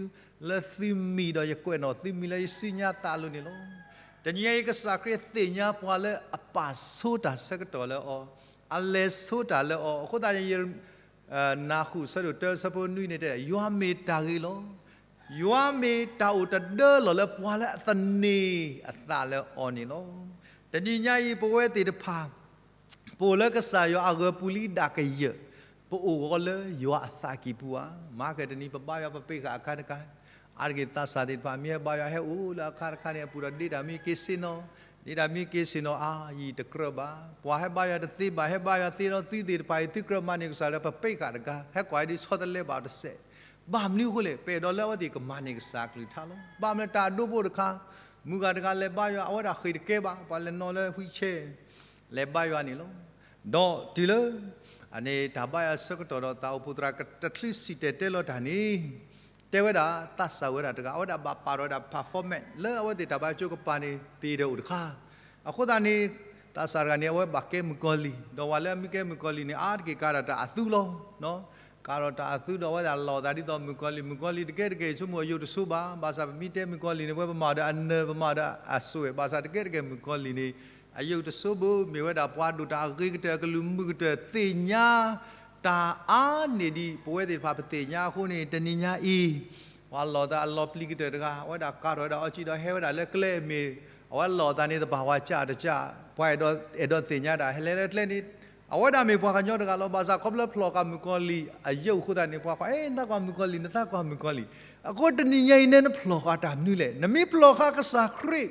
ုလၢသုမံၤဒီးယကွဲးနီၣ်သုမံၤလၢယစုညါသးအလိၤန့ၣ်လီၤ. တနံၤညါအံၤ ကစၢ်ခရံာ်သ့ၣ်ညါပှၤလၢအပာ်ဆိတၢ်ဆၢကတီၢ်လၢအီၤ, အလဲၤဆိတၢ်လၢအီၤ, အဃိသတးန့ၣ် နၢ်ဟူဆၢဒိၣ်တၢဆၢဖိနွံန့ၣ်တဲ ယွၤမ့ၢ်တၢ်ဂ့ၤလီၤ. ယွၤမ့ၢ်တၢ်အိၣ်တဒၢလီၤလၢပှၤလၢအသန့ၤအသးလၢအီၤန့ၣ်လီၤ. တနံၤညါအံၤ ပဝဲသ့ၣ်တဖၣ် ပအိၣ်လၢကစၢ်ယွၤအဂၢၤပူၤလံဒၣ်ကယၢၢ်, ပအိၣ်ဂီၤလၢယွၤအသးကံၢ်ပူၤဧါ. မၤကဲတနံၤ ပဘါယွၤပပ့ၢ်ဃာ်အခါတခါ, အါတက့ၢ်သးစၢ်သ့ၣ်တဖၣ် မ့ၢ်ဟဲဘါယွၤဟဲအိၣ်လၢအခါတခါန့ၣ် အပူၤဒီးဒ့တၢ်မ့ၢ်က့ၤဆ့ၣ်နီၤ, ဒ့တၢ်မ့ၢ်က့ၤဆ့ၣ်နီၤအါ ယံာ်တကြၢးဘၣ်, ပှၤဟဲဘါယွၤတသ့ဘၣ်, ဟဲဘါယွၤသ့ဒီးသုသ့ၣ်တဖၣ်အံၤ သုကြၢးမၤန့ၢ်ကစၢ်လၢပပ့ၢ်ဃာ်တဂၤ, ဟဲကွၢ်ဒ်ဆီတလဲဘၣ်တစဲး. ဘၣ်မနုၤအဃိလဲၣ်, ပအဲၣ်ဒိးလၢအဝဲသ့ၣ်ကမၤန့ၢ်ကစၢ်အကလုၢ်ကထါလီၤ. ဘၣ်မနုၤတၢ်အဒိဖိတခါ, မုၢ်ဂၤတဂၤလဲၤဘါယွၤ အဝဲဒၣ်ဃ့ၢ်တကဲဘၣ်, ပှၤလဲၤနီၤလၢ wheelchair လဲၤဘါယွၤန့ၣ်လီၤ. ဒီးတုၤလၢ အန့ၣ် တၢ်ဘါယွၤဆၢကတီၢ်ဒီးတၢ်အိၣ်ဖှိၣ်သရၣ်တချုးစံၣ်တဲၤတဲလီၤတၢ်န့ၣ်, တဲဝဲဒၣ်သးစၢ်ဝဲဒၣ်တဂၤ အဝဲဒၣ်ဘၣ်ပာ်ထီၣ်ဝဲဒၣ် performance လၢအဝဲသ့ၣ်တၢ်ဘါယွၤကပၤန့ၣ် သ့ၣ်တအိၣ်တခါ. အဃိသတးန့ၣ် သးစၢ်တဂၤန့ၣ် အဝဲဘၣ်ကဲမုၣ်ကီၤလံၢ်, ဒီးပှၤလၢအမ့ၢ်ကဲမုၣ်ကီၤလံၢ်န့ၣ် အါတက့ၢ်ကၤဒီးတၢ်အသူလီၤ. ကၤဒီးတၢ်အသူဒီးအဝဲဒၣ်လီၤသးဒ်သိးမုၣ်ကီၤလံၢ်, မုၣ်ကီၤလံၢ်တကဲတကဲဆိကမိၣ်အယိာ်တဆိဘၣ်, ဘၣ်ဆၣ်ပမ့ၢ်တဲမုၣ်ကီၤလံၢ်န့ၣ် ပဝဲပမၤဒီးအနၢၤ ပမၤဒီးအစွဲး, ဘၣ်ဆၣ်တကဲတကဲမုၣ်ကီၤလံၢ်န့ၣ် အယိာ်တဆိဘၣ်, မ့ၢ်ဝဲဒၣ်ပှၤဒိၣ်တၢ်အဂ့ၤကတၢၢ် အကလုၢ်မုာ်ကတၢၢ် သ့ၣ်ညါ တၢ်အါန့ၢ်ဒံး ပဝဲသ့ၣ်တဖၣ်ပသ့ၣ်ညါအဃိန့ၣ် တနံၤညါအံၤ ပှၤလီၤသးအလီၤပျံၤကတၢၢ်တဂၤ အဝဲဒၣ်ကၤထီၣ်ဝဲဒၣ်အီကၠံဒီးဟဲဝဲဒၣ်လၢကျဲမ့ၢ် အဝဲလီၤသးန့ၣ်သပှၢ်ပှၤကၢ်တကၢ်, ပှၤအဲၣ်ဒိးသ့ၣ်ညါဒၣ် ဟဲလဲၤလၢကျဲန့ၣ် အဝဲဒၣ်မ့ၢ်ပှၤကညီတဂၤလီၤ. ဘၣ်ဆၣ်ခီဖျိဖျိၣ်ဃာ်မုၣ်ကီၤလံၢ်အယိာ်အဃိသတးန့ၣ် ပှၤကွၢ် အဲ နသးကွၢ်မုၣ်ကီၤလံၢ်, နသးကွၢ်မုၣ်ကီၤလံၢ်. အဃိတနံၤညါအံၤ နဲနဖျိၣ်ဃာ်တၢ်မနုၤလဲၣ်. နမ့ၢ်ဖျိၣ်ဃာ်ကစၢ်ခရံာ်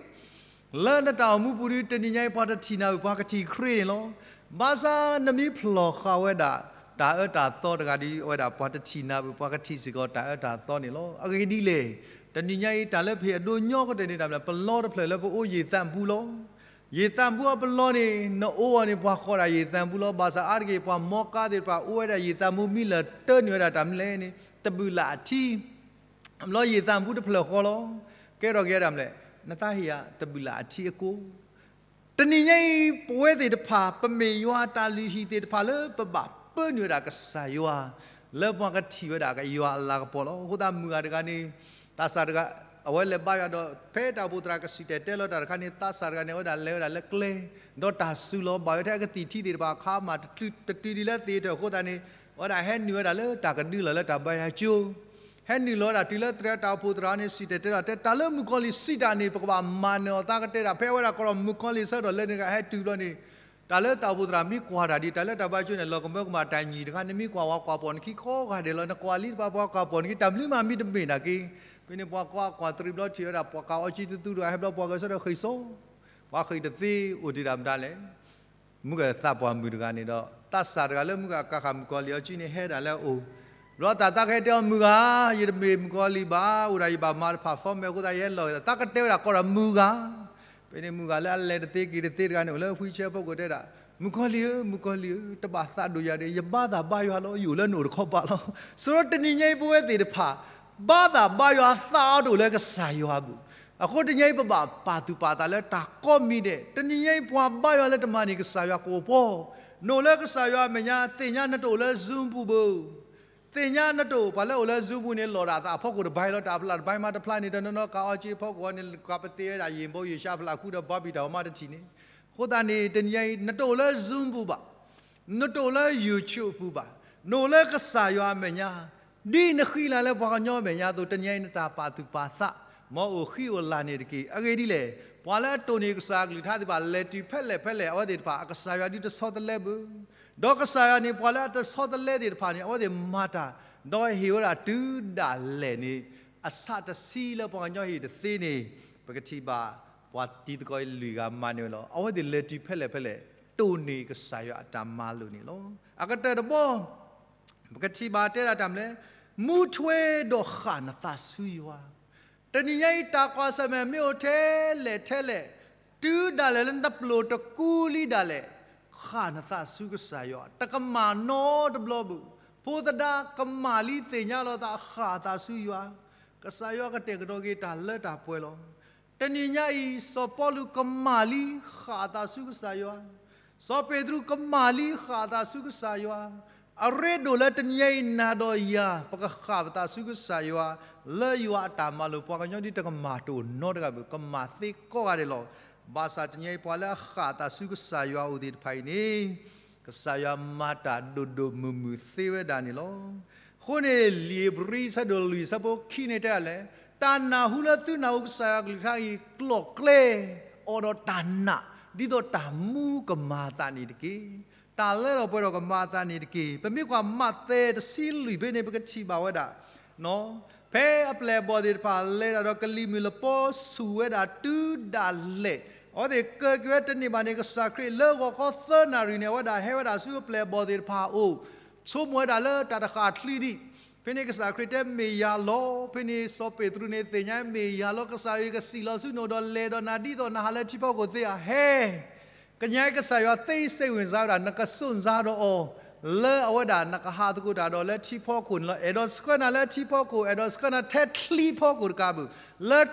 လၢနတၢ်အိၣ်မူပူၤဒီး တနံၤညါအံၤ ပှၤတထံၣ်နၤဘၣ် ပှၤကထံၣ်ခရံာ်န့ၣ်လီၤ. ဘၣ်ဆၣ်နမ့ၢ်ဖျိၣ်ဃာ်ဝဲဒၣ် တၢ်အၢတၢ်သီတဂၤဒီး အဝဲဒၣ်ပှၤတထံၣ်နၤဘၣ် ပှၤကထံၣ်စ့ၢ်ကီးတၢ်အၢတၢ်သီန့ၣ်လီၤ. အဂ့ၢ်ဒ်လဲၣ်, တနံၤညါအံၤ တၢ်လၢပဟ့ၣ်အဒိညီကတၢၢ်န့ၣ် တၢ်မနုၤလဲၣ်, ပလီတဖျၢၣ်လၢပအိၣ်ယံာ်သးပူၤလီၤ. ယံာ်သးပူၤအပလီန့ၣ် နအိၣ်အီၤန့ၣ် ပှၤကိးဒၣ်ယံာ်သးပူၤလီၤ. ဘၣ်ဆၣ်အါတက့ၢ် ပှၤမီကါသ့ၣ်တဖၣ် အိၣ်ဝဲဒၣ်ယံာ်သးပူၤ မံလၢာ်တၢနုာ်ဝဲဒၣ်တၢ်မနုၤလဲၣ်န့ၣ် တဘုၣ်လၢ်အထံ အဘျီယံာ်သးပူၤတဖျၢၣ်ဃီလီၤ. ကဲထီၣ်က့ၤဝဲဒၣ်မနုၤလဲၣ်, နသးဟ့ၣ်ယၤတဘုၣ်လၢ်အထံအကိၢ်. တနံၤညါအံၤ ပဝဲသ့ၣ်တဖၣ် ပမ့ၢ်ယွၤအတၢ်လုၢ်ဟံၣ်သ့ၣ်တဖၣ်လၢပဘၣ်ပၢနုာ်ဝဲဒၣ်ကစၢ်ယွၤ လၢပှၤကထံၣ်ဝဲဒၣ်ကယွၤအလၤကပီၤလီၤ. အဃိသတးမုၣ်ဂၤတဂၤန့ၣ် သးစၢ်တဂၤ အဝဲလဲၤဘါယွၤဒီး ဖဲတၢ်အိၣ်ဖှိၣ်သရၣ်ကစံၣ်တဲၤတဲလီၤတၢ်တခါန့ၣ် သးစၢ်တဂၤန့ၣ် အဝဲဒၣ်လဲၤဝဲဒၣ်လၢကျဲ ဒီးတၢ်စူၤလီၤဘၣ်ဝဲထဲအကသံၣ်ထံသ့ၣ်တဖၣ်အခါမး တတုၤဒံးလၢသ့ၣ်တဖၣ်အဃိသတးန့ၣ် အဝဲဒၣ်ဟဲနုာ်ဝဲဒၣ်လၢတၢ်ကဒုလီၤလၢတၢ်ဘါယွၤကၠိ ဟဲနုာ်လီၤဝဲဒၣ်တုၤလၢသရၣ်တၢ်အိၣ်ဖှိၣ်သရၣ်န့ၣ် စံၣ်တဲၤတဲလီၤတဲ တၢ်လၢမုၣ်ကီၤလံၢ်စံးတၢ်န့ၣ် ပကဘၣ်မၤနၢၤအီၤသးကတဲဒၣ် ဖဲအဝဲဒၣ်ကရီမုၣ်ကီၤလံၢ်ဆၢကတီၢ်လၢန့ၣ်တဂၤဟဲတုၤဘျီန့ၣ် တၢ်လၢတၢ်အိၣ်ဖှိၣ်သရၣ်မ့ၢ်ကွၢ်တၢ်ဒ် တၢ်လၢတၢ်ဘါယွၤကၠိန့ၣ် လီၤကမၢကမၣ်တၢ်ညီတခါ နမ့ၢ်ကွၢ်ဝဲကွၢ်ပိာ်နခံခီဂာ်ဒဲးလီၤ နကွၢ်လံတပၤပှၤကွၢ်ပိာ်နခံ တၢ်ဘျုးမးမ့ၢ်တမ့ၢ်နာ်က့ ဖဲန့ၣ်ပှၤကွၢ်ကွၢ်တရံးဘျီထံၣ်ဝဲဒၣ် ပှၤကၤအီကၠံတသူဒီး ဟဲဘျီပှၤဂဲၤဆၢထၢၣ်ဃ့ၢ်စိ ပှၤဃ့ၢ်တသ့အိၣ်တ့ၢ်ဒၣ်မတၤလဲၣ် မုၢ်ဂၤသးပှၢ်မုၣ်တဂၤန့ၣ်ဒီး သးစၢ်တဂၤလၢမုၢ်ဂၤကၤဃာ်မုၣ်ကီၤလံၢ်အီကၠံန့ၣ် ဟဲဒၣ်လၢအအိၣ် ဘျီတၢ်သးကဟဲတဲအီၤမုၢ်ဂၤ, ယတမ့ၢ်မုၣ်ကီၤလံၢ်ဘၣ်, အိၣ်ဒၣ်ယဘၣ်မၤတဖၣ် format အဃိသတးယဟဲလီၤက့ၤသး, သးကတဲဝဲဒၣ်ကိးဒီးမုၢ်ဂၤ. ဖဲန့ၣ်မုၢ်ဂၤလၢအလဲၤတသ့က့ၤတသ့တဂၤန့ၣ် အိၣ်လၢ wheelchair ဖီခိၣ်တဲဒၣ်, မုၣ်ကီၤလံၢ်ဧၢ, မုၣ်ကီၤလံၢ်ဧၢ, တဘၣ်သးဒိၣ်ယၤဒီး ယဘါသးဘါယွၤလီၤ, ယအိၣ်လၢနအိၣ်တခီပၤလီၤ. ဆိုတော့တနံၤညါအံၤပဝဲသ့ၣ်တဖၣ် ဘါသးဘါယွၤသးအီၤတအိၣ်လၢကစၢ်ယွၤအပူၤ, အဃိတနံၤညါအံၤပဘၣ်ပာ်သူၣ်ပာ်သးလၢတၢ်ကိးမံၤဒဲး, တနံၤညါအံၤပှၤဘါယွၤလၢတမၤန့ၢ်ကစၢ်ယွၤကအိၣ်ပှီၢ်, နအိၣ်လၢကစၢ်ယွၤအမဲာ်ညါ သ့ၣ်ညါနတအိၣ်လၢ Zoom ပူၤဘၣ် သ့ၣ်ညါနတအိၣ်, ပှၤလၢအိၣ်လၢ Zoom ပူၤန့ၣ် လီၤဒၣ်သးအဖီခိၣ်တဘၣ်လီၤ, တၢ်ဖျးတဘၣ်မးတဖျါန့ၣ် တနီၤနီၤကးအီက့ဖီခိၣ်န့ၣ် ကးပသ့ဝဲဒၣ် ယံာ်ဘိယံာ်ရှါဖျးဃုဒီး ဘီဘံၣ်တၢ်ဝီမးတထံၣ်န့ၣ်, အဃိသတးန့ၣ် တနံၤညါအံၤ နတအိၣ်လၢ Zoom ပူၤဘၣ်, နတအိၣ်လၢ YouTube ပူၤဘၣ်, နအိၣ်လၢကစၢ်ယွၤအမဲာ်ညါ, ဒ်နဃံလၤလၢပှၤကညီအမဲာ်ညါအသိး တနံၤညါအံၤနတၢ်ပာ်သူၣ်ပာ်သး မ်အိၣ်ဃံအိၣ်လၤန့ၣ်တက့ၢ်. အဂ့ၢ်ဒ်လဲၣ်, ပှၤလၢအတိၢ်န့ၢ်ကစၢ်အကလုၢ်ကထါသ့ၣ်တဖၣ် လဲၤတုၤဖဲလဲၣ်ဖဲလဲၣ် အဝဲသ့ၣ်တဖၣ် အကစၢ်ယွၤဒုးတဆီတလဲဘၣ် ဒီးကစၢ်ယွၤန့ၣ် ပှၤလၢအတဆီတလဲသ့ၣ်တဖၣ်န့ၣ် အဝဲသ့ၣ်မၤတၢ် ဒီးဟ့ၣ်ဝဲဒၣ်တုၤဒၣ်လဲာ်န့ၣ် အဆးတဆံလၢပှၤကညီဟ့ၣ်တသ့န့ၣ် ပကထံၣ်ဘၣ် ပှၤတံၤသကိးအံၤလွံၢ်ဂၤမၤန့ၢ်ဝဲလီၤ. အဝဲသ့ၣ်လဲၤတုၤဖဲလဲၣ်ဖဲလဲၣ် တိၢ်န့ၢ်ကစၢ်ယွၤအတၢ်မၤလိာ်န့ၣ်လီၤ. အကတၢၢ်တဘီ ပကထံၣ်ဘၣ်တဲဒၣ်တၢ်မနုၤလဲၣ်, မူထွဲဒီးဃၣ်နသးဆူယွၤ တနံၤညါအံၤ တၢ်ကွၢ်ဆၢၣ်မဲာ်မ့ၢ်အိၣ်ထဲလဲၣ်ထဲလဲၣ်, တုၤဒၣ်လဲာ်လၢနတပျိာ်တကူလံဒၣ်လဲာ်, ဃၣ်နသးဆူကစၢ်ယွၤ, တကမၣ်နီတဘျီဘၣ်. ဖိသဒါကမၣ်လံသ့ၣ်ညါလီၤသး ဃၣ်သးဆူယွၤ, ကစၢ်ယွၤကတဲာ်ကတီၤက့ၤတၢ်လၢတၢ်ပှဲၤလီၤ. တနံၤညါအံၤ စီၤပီလူးကမၣ်လံ ဃၣ်သးဆူကစၢ်ယွၤ, စီၤပ့းတရူးကမၣ်လံ ဃၣ်သးဆူကစၢ်ယွၤ, အရ့ဒိၣ်လၢတနံၤညါအံၤ နၤဒီးယၤ ပကဃၣ်ပသးဆူကစၢ်ယွၤ, လၢယွၤအတၢ်မၤလိာ်ပှၤကညီဒ်တကမၣ်တအိၣ်နီတဂၤဘၣ်, ကမၣ်သ့ကိးဂၤဒဲးလီၤ. ဘၣ်ဆၣ်တနံၤညါအံၤ ပှၤလၢအဃၣ်သးဆူကစၢ်ယွၤအအိၣ်သ့ၣ်တဖၣ်အံၤန့ၣ် ကစၢ်ယွၤမၤတၢ်ဒိၣ်ဒိၣ်မုၢ်မုၢ်သ့ဝဲဒၣ်န့ၣ်လီၤ. အဃိန့ၣ် လံာ်ဧ့ၤဘြံၤ ဆၢဒိၣ်လွံၢ် ဆၢဖိခံန့ၣ်တဲဒၣ်လဲၣ်, တၢ်နၢ်ဟူလၢသုနၢ်ဟူကစၢ်ယွၤကလုၢ်ကထါအံၤ ကျိာ်ကျဲ အိၣ်ဒီးတၢ်နာ် ဒ်သိးတၢ်မူကမၤအသးန့ၣ်တက့ၢ်. တၢ်လၢလီၤပှဲၤဒီးကမၤအသးန့ၣ်တက့ၢ်. ပမ့ၢ်ကွၢ်မးသဲတဆံလွံၢ်ဖဲန့ၣ် ပကထံၣ်ဘၣ်ဝဲဒၣ် ဖဲအပျဲၢ်အဘီၣ်သ့ၣ်တဖၣ်လဲၤတၢ်ဒီးကလံၤမုၢ်လပီဆူၣ်ဝဲဒၣ်တုၤဒၣ်လဲာ်, အဝဲသ့ၣ်ကၢက့ၤဝဲတန့ၢ်ဘၣ်န့ၣ် ကစၢ်ခရံာ်လၢဂီၤခီသၢနၣ်ရံၣ်န့ၣ် အဝဲဒၣ်ဟဲဝဲဒၣ်ဆူအပျဲၢ်အဘီၣ်သ့ၣ်တဖၣ်အအိၣ်, ဆိကမိၣ်ဝဲဒၣ်လၢတၢ်တဃၣ်ချံဒံး, ဖဲန့ၣ်ကစၢ်ခရံာ်တဲမ့ၢ်ယၤလီၤ. ဖဲန့ၣ်စီၤပ့းတရူးန့ၣ်သ့ၣ်ညါမ့ၢ်ယၤလီၤ. ကစၢ်ယွၤကစံၣ်လီၤဆူနအိၣ်ဒီးလဲၤဒီးနၤဒ်သိးနဟးလၢထံဖီခိၣ်သ့ဧါ. ဟဲ ကညါကစၢ်ယွၤသ့စ့ၣ်ဝ့ၢ်စါဝဲဒၣ် နကစိၢ်နစါဒီးအီၤ လၢအဝဲဒၣ်နကဟးသကိးတၢ်ဒီးလၢထံဖီခိၣ်န့ၣ်လီၤ. အဲၣ်ဒိးဆှၢနၤလၢထံဖီခိၣ်, အဲၣ်ဒိးဆှၢနၤထဲချံဖီခိၣ်တကးဘၣ်, လၢ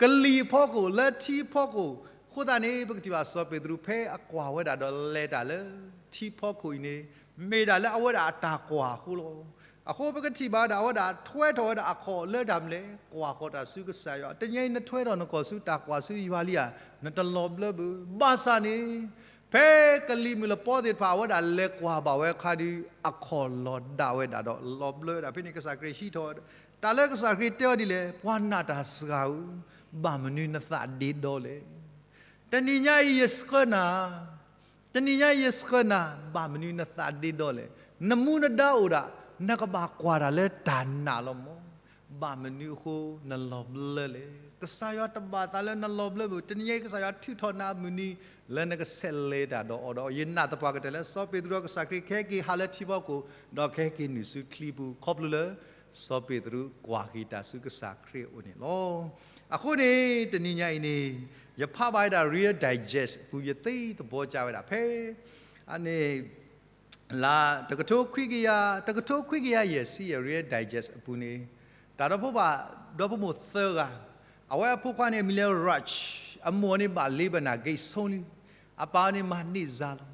ကလံၤဖီခိၣ်, လၢထံဖီခိၣ်. အဃိသတးန့ၣ် ပကထံၣ်ဘၣ်စီၤပ့းတရူးဖဲအကွၢ်ဝဲဒၣ်ဒီးလဲၤတၢ်လၢထံဖီခိၣ်အံၤန့ၣ် မ့ၢ်ဒၣ်လၢအဝဲဒၣ်အတၢ်ကွၢ်အဃိလီၤ. အဃိပကထံၣ်ဘၣ်ဝဲဒၣ် အဝဲဒၣ်ထွဲထီၣ်ဝဲဒၣ်အခီၣ်လၢတၢ်မနုၤလဲၣ်, ကွၢ်ဃီၤတၢ်ဆူကစၢ်ယွၤ. တနံၤအံၤနထွဲထီၣ်နခီၣ်ဆူတၢ်ကွၢ်ဆူယွၤလံဧါ, နတလီၤဘျၢဘၣ်. ဘၣ်ဆၣ်န့ၣ် ဖဲကလံၤမုၢ်လပီသ့ၣ်တဖၣ် အဝဲဒၣ်လဲၤကွၢ်ဘၣ်ဝဲအခါဒီး အခီၣ်လီၤဒၣ်ဝဲဒၣ်ဒီးလီၤဘျၢဝဲဒၣ်. ဖဲန့ၣ်ကစၢ်ခရံာ်ဟံးထီၣ်ဝဲဒၣ်, တၢ်လၢကစၢ်ခရံာ်တဲအီၤဒ်လဲၣ်, ပှၤနာ်တၢ်စှၤဧၢ, ဘၣ်မနုၤနသးဒ့ဒီလဲၣ်. တနံၤညါအံၤယဆှၢနၤ, တနံၤညါအံၤယဆှၢနၤ, ဘၣ်မနုၤနသးဒ့ဒီလဲၣ်. နမူနဒါအိၣ်ဒၣ်, နကဘၣ်ကွၢ်တၢ်လၢတၢ်နာ်လီၤမး. ဘၣ်မနုၤအဃိနလီၤဘျၢလဲၣ်. ကစၢ်ယွၤတဘၣ်သးလၢနလီၤဘျၢဘၣ်. တနံၤညါအံၤကစၢ်ယွၤထုးထီၣ်နၤအမုၢ်နံၤ လၢနကဆဲးလဲၤတၢ်ဒီးအီၤဒီး ယနာ်သပှၢ်ကတၢၢ်လၢစီၤပ့းတရူးကစၢ်ခရံာ်ကဟဲက့ၤဟးလၢထံဖီခိၣ် ဒီးကဟဲက့ၤနုာ်ဆူချံပူၤ ခီဖျိလၢ စီၤပ့းတရူးကွၢ်က့ၤတၢ်ဆူကစၢ်ခရံာ်အအိၣ်န့ၣ်လီၤ. အဃိန့ၣ် တနံၤညါအံၤန့ၣ် ယဖးဘၣ်ဝဲဒၣ် Reader's Digest အပူၤ ယသ့သဘီကၢ်ဝဲဒၣ်ဖဲ အန့ၣ် လါ တကထိခွံကယၤ, တကထိခွံကယၤယဲၢ်ဆံယဲၢ် Reader's Digest အပူၤန့ၣ် တၢ်ဒီဖိပၢ် ဒီဖိမိၢ်သၢဂၤ, အဝဲအဖိခွါန့ၣ် အမံၤလၢ Raj, အမိၢ်န့ၣ်ဘၣ် Lebanon Gates Song လံ, အပၢ်န့ၣ် မၤန့ၢ်စၢ်လီၤ.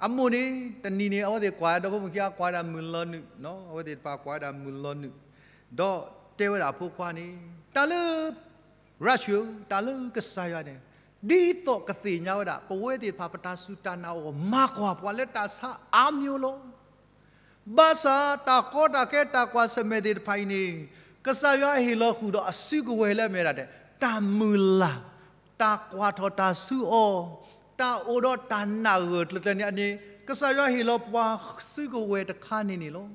အမိၢ်န့ၣ် တနံၤန့ၣ် အဝဲသ့ၣ်ကွၢ် ဒီဖိမိၢ်ခံဂၤကွၢ်ဝဲဒၣ်မုၢ်လီၤနုာ်, အဝဲသ့ၣ်တဖၣ်ကွၢ်ဝဲဒၣ်မုၢ်လီၤနုာ်, ဒီးတဲဝဲဒၣ်အဖိခွါန့ၣ် တၢ်လၢ Raj ဧၢ, တၢ်လၢကစၢ်ယွၤန့ၣ် ဒ်သိးကသ့ၣ်ညါဝဲဒၣ် ပဝဲသ့ၣ်တဖၣ်ပတၢ်စူၢ်တၢ်နာ်အဂီၢ် မၤကွၢ်ပှၤလၢတၢ်ဆါအါမျိုးလီၤ. ဘၣ်ဆၣ်တၢ်ကီတၢ်ခဲတၢ်ကွၢ်ဆၢၣ်မဲာ်သ့ၣ်တဖၣ်အံၤန့ၣ် ကစၢ်ယွၤဟ့ၣ်လီၤဃုာ်ဒီးအစုကဝဲၤလၢအမ့ၢ်ဒၣ် တၢ်မုၢ်လၢ်, တၢ်ကွၢ်ထီၣ်တၢ်ဆူအီၤ, တၢ်အိၣ်ဒီးတၢ်နာ်ဂၢၢ်ကျၢၤကျၢၤန့ၣ်န့ၣ် ကစၢ်ယွၤဟ့ၣ်လီၤပှၤစုကဝဲၤတခါန့ၣ်န့ၣ်လီၤ.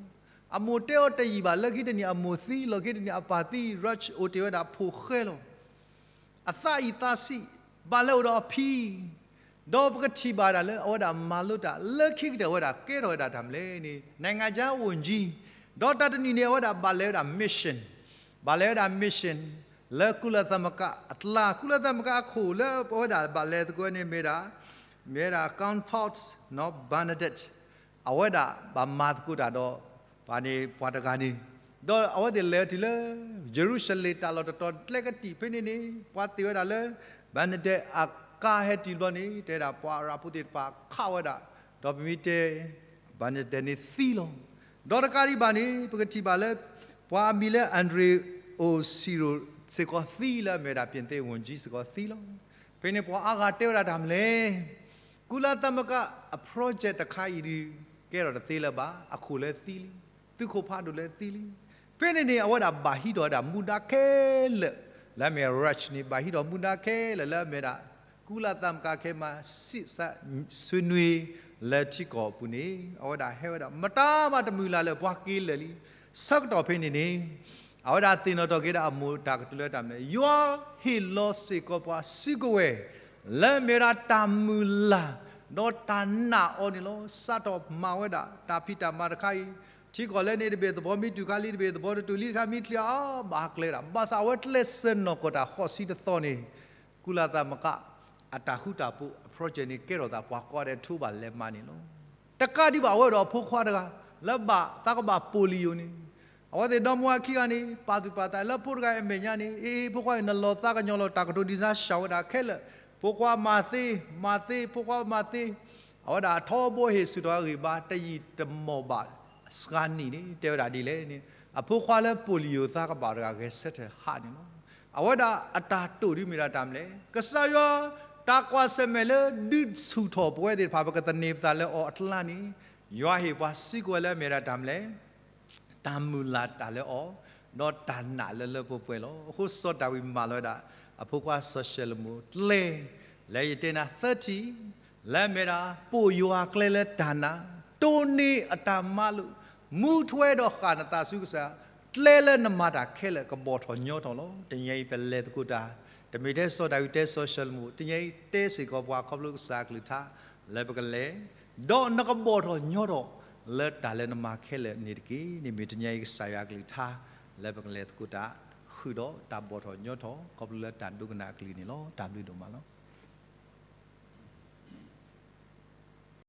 အမိၢ်တဲအီၤတယံာ်ဘၣ် လၢခံတနံၤအမိၢ်သံ, လီၢ်ခံတနံၤအပၢ်သံ, Raj အိၣ်တ့ၢ်ဝဲဒၣ်ဖိၣ်ဃဲလီၤ. အသးအံၤသးဆံး, ဘၣ်လဲၤအိၣ်ဒီးအဖံ, ဒီးပကထံၣ်ဘၣ်ဒၣ်လၢအဝဲဒၣ်မၤလိတၢ် လၢခံကတၢၢ်ဝဲဒၣ်ကဲထီၣ်ဝဲဒၣ်တၢ်မနုၤလဲၣ်န့ၣ် နိုင်ငံခြားဝန်ကြီး, ဒီးတၢ်တနံၤန့ၣ် အဝဲဒၣ်ဘၣ်လဲၤဝဲဒၣ် mission, ဘၣ်လဲၤဝဲဒၣ် mission လၢကုလသမဂ္ဂအကျါ, ကုလသမဂ္ဂအခိၣ်လၢပဝဲဒၣ်ဘၣ်လဲၤသကိးန့ၣ်မ့ၢ်ဒၣ်, မ့ၢ်ဝဲဒၣ် Comfort နီၢ် Bernadette, အဝဲဒၣ်ဘၣ်မၤသကိးတၢ်ဒီး ပှၤန့ၣ်ပှၤတဂၤန့ၣ်, ဒီးအဝဲသ့ၣ်လဲၤတုၤလၢ ယရူၤၡလ့ၣ်တၢ်လီၢ်တတီၤ ကျဲကတံာ်ဖဲန့ၣ်န့ၣ် ပှၤသ့ၣ်ဝဲဒၣ်လၢ Bernadette အကါဟဲတုၤဘျီန့ၣ် တဲဒၣ်ပှၤအရၤဖိသ့ၣ်တဖၣ်ခးဝဲဒၣ်, ဒီးပမ့ၢ်တဲ Bernadette န့ၣ်သံလီၤ. ဒီးတကးဒံးဘၣ်န့ၣ် ပကထံၣ်ဘၣ်လၢ ပှၤအမံၤလၢ André Ausserion စ့ၢ်ကီးသံလၢအမ့ၢ်ဒၣ် ပြင်သစ်ဝန်ကြီး စ့ၢ်ကီးသံလီၤ. ဖဲန့ၣ်ပှၤအါဂၤတဲဝဲဒၣ်တၢ်မနုၤလဲၣ်, ကုလသမဂ္ဂအ project တခါအံၤဒုး ကဲထီၣ်တသ့လၢၤဘၣ်, အခိၣ်လၢသံလံ, သုးခိၣ်ဖးဒိၣ်လၢသံလံ. ဖဲန့ၣ်န့ၣ် အဝဲဒၣ်ဘၣ်ဟံးထီၣ်ဝဲဒၣ်မူဒါခဲလၢာ် လၢအမ့ၢ် Rush န့ၣ် ဘၣ်ဟံးထီၣ်မူဒါခဲလၢာ်လၢအမ့ၢ်ဒၣ် ကုလသမဂ္ဂခဲမး စံးဆၢဆွေးနွေး လၢထံကီၢ်အပူၤန့ၣ် အဝဲဒၣ်ဟဲဝဲဒၣ်မတၤမးတမုာ်လၤလၢပှၤက့ၤလၢာ်လံ. ဆၢကတီၢ်ဖဲန့ၣ်န့ၣ် အဝဲဒၣ်သ့ၣ်နီၣ်ထီၣ်က့ၤဒၣ်အမိၢ်တၢ်ကတိၤလၢတၢ်မနုၤလဲၣ်, ယွၤဟ့ၣ်လီၤစ့ၢ်ကီးပှၤစုကဝဲၤ လၢအမ့ၢ်ဝဲဒၣ်တၢ်မုၢ်လၢ် ဒီးတၢ်နာ်အီၤန့ၣ်လီၤ. စးထီၣ်မၤဝဲဒၣ်တၢ်ဖံးတၢ်မၤတခါအံၤ, ထံကီၢ်လၢန့ၣ်တဘ့ၣ်သဘီမ့ၢ်တုၤခါလံတဘ့ၣ်သဘီတတုၤလံတခါမ့ၢ်ချံအါဘၣ်ကျဲဒၣ်, ဘၣ်ဆၣ်အဝဲကျဲးစၢးနီၢ်ကီၢ်တၢ်ဃိးဆံတသီန့ၣ် ကုလသမဂ္ဂအတၢ်ဃူတၢ်ဖိးအ project န့ၣ် ကဲထီၣ်သးပှၤကိးဂၤဒဲးထိးဘၣ်လဲၤမၤန့ၣ်လီၤ. တကးဒံးဘၣ်အဝဲဒီးအဖိခွါတဂၤ လၢဘၣ်သးကဘၣ် polio န့ၣ်, အဝဲသ့ၣ်ဒီမါဝၤခံဂၤန့ၣ် ပာ်သူၣ်ပာ်သးလၢဖိတဂၤအမဲာ်ညါန့ၣ်, အ့ ဖိခွါအံၤနလီၤသးကညီၤလီၤ တၢ်ကတိၤဒ်န့ၣ်စံးဝဲဒၣ်ခဲလၢာ်, ဖိခွါမၤသ့, မၤသ့, ဖိခွါမၤသ့, အဝဲဒၣ်ထီဘိဟ့ၣ်ဆူၣ်ထီၣ်အဂံၢ်ဘါ တယံာ်တမီၢ်ဘၣ်စှၤနံၣ်န့ၣ် တဲဝဲဒၣ်ဒ်လဲၣ်န့ၣ်, အဖိခွါလၢ polio သးကဘၣ်တဂၤဂဲၤဆၢထၢၣ်ဟးန့ၣ်လီၤ. အဝဲဒၣ်အတၢ်တိာ်ဒ်မ့ၢ်ဒၣ်တၢ်မနုၤလဲၣ်, ကစၢ်ယွၤ တၢ်ကွၢ်ဆၢၣ်မဲာ်လၢဒုးဆူၣ်ထီၣ်ပဝဲသ့ၣ်တဖၣ် ပကသန့ၤပသးလၢအီၤအကျါန့ၣ်, ယွၤဟ့ၣ်ပှၤစုကဝဲၤလၢအမ့ၢ်ဒၣ်တၢ်မနုၤလဲၣ် တၢ်မုၢ်လၢ်တၢ်လၢအီၤ, ဒီးတၢ်နာ်လၢလၢပှဲၤပှဲၤလီၤ. အဃိစီၤဒၤဝံးမၤလီၤဝဲဒၣ် အဖိခွါစီၤၡလိၤမိၣ်ကျဲ, လၢယတဲနၤ သၢထံၣ်, လၢအမ့ၢ်ဒၣ် ပိာ်ယွၤကျဲလၢတၢ်နာ်, တိၢ်န့ၢ်အတၢ်မၤလိာ်, မူထွဲဒီးဃၣ်နသးဆူကစၢ်, ကျဲလၢနမၤတၢ်ခဲလၢာ်ကဘီၣ်ထီၣ်ညီထီၣ်လီၤ. တနံၤအံၤပလဲၤသကိးတၢ်, တမ့ၢ်ထဲစီၤဒၤဝံးတဲစီၤၡလိၤမိၣ်, တနံၤအံၤတဲစ့ၢ်ကီးပှၤခီဖျိကစၢ်အကလုၢ်ကထါ လၢပကလဲၤ ဒီးနကဘီၣ်ထီၣ်ညီထီၣ် လၢတၢ်လၢနမၤခဲလၢာ်န့ၣ်တက့ၢ်. န့ၣ်မ့ၢ်တနံၤအံၤကစၢ်ယွၤအကလုၢ်ကထါ လၢပကလဲၤသကိးတၢ် ဃုာ်ဒီးတၢ်ဘီၣ်ထီၣ်ညီထီၣ် ခီဖျိလၢတၢ်ဒိကနၣ်အကလုၢ်န့ၣ်လီၤ. တၢ်ဘျုးဒိၣ်မးလီၤ.